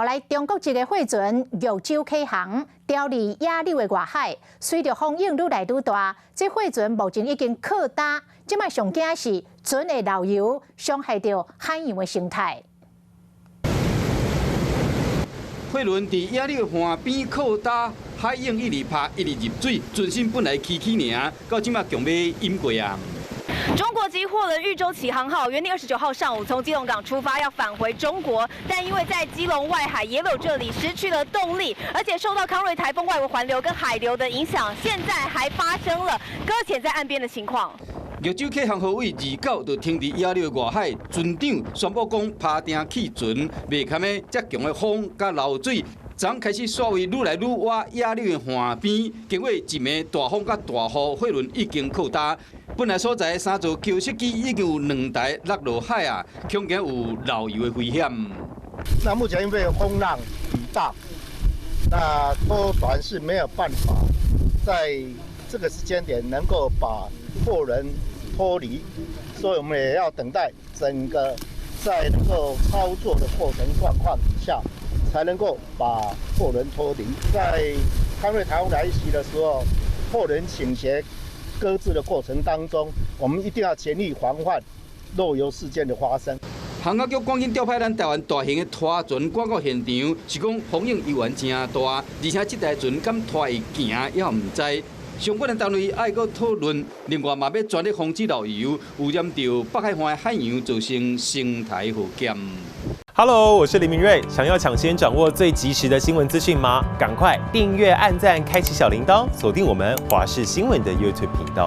來中國籍的貨船玉州啟航，調離野柳的外海，隨著風湧愈來愈大，這貨船目前已經靠礁，這擺上驚是船會漏油，傷害著海洋的生態。貨輪佇野柳岸邊靠礁，海湧一直拍，一直入水，船身本來輕輕爾，到這擺強欲淹過啊！中國籍貨輪玉州啟航號原定29號上午從基隆港出發，要返回中國，但因為在基隆外海野柳這裡失去了動力，而且受到康瑞颱風外圍環流跟海流的影響，現在還發生了擱淺在岸邊的情況。玉州啟航號為29就停佇野柳外海，船長宣布講拍定棄船，袂堪的遮強的風佮流水，昨昏開始煞位愈來愈倚野柳的岸邊，經過一暝大風佮大雨，貨輪已經靠礁。本來所在三座橋式機已經有兩台落落海啊，恐驚有漏油的危險。那目前因為風浪雨大，那拖船是沒有辦法在這個時間點能夠把貨輪脫離，所以我們也要等待整個在能夠操作的過程狀況底下，才能夠把貨輪脫離。在康瑞颱風來襲的時候，貨輪傾斜擱置的過程當中，我們一定要全力防範漏油事件的發生。航空局趕緊調派咱台灣大型的拖船趕到現場，是講風湧猶原誠大，而且這台船敢拖會行猶毋知。相關的單位愛閣討論，另外嘛欲全力防止漏油，污染著北海岸的海洋，造成生態風險。 Hello，我是林明瑞，想要搶先掌握最及時的新聞資訊嗎？趕快訂閱、按讚、開啟小鈴鐺，鎖定我們華視新聞的 YouTube 頻道。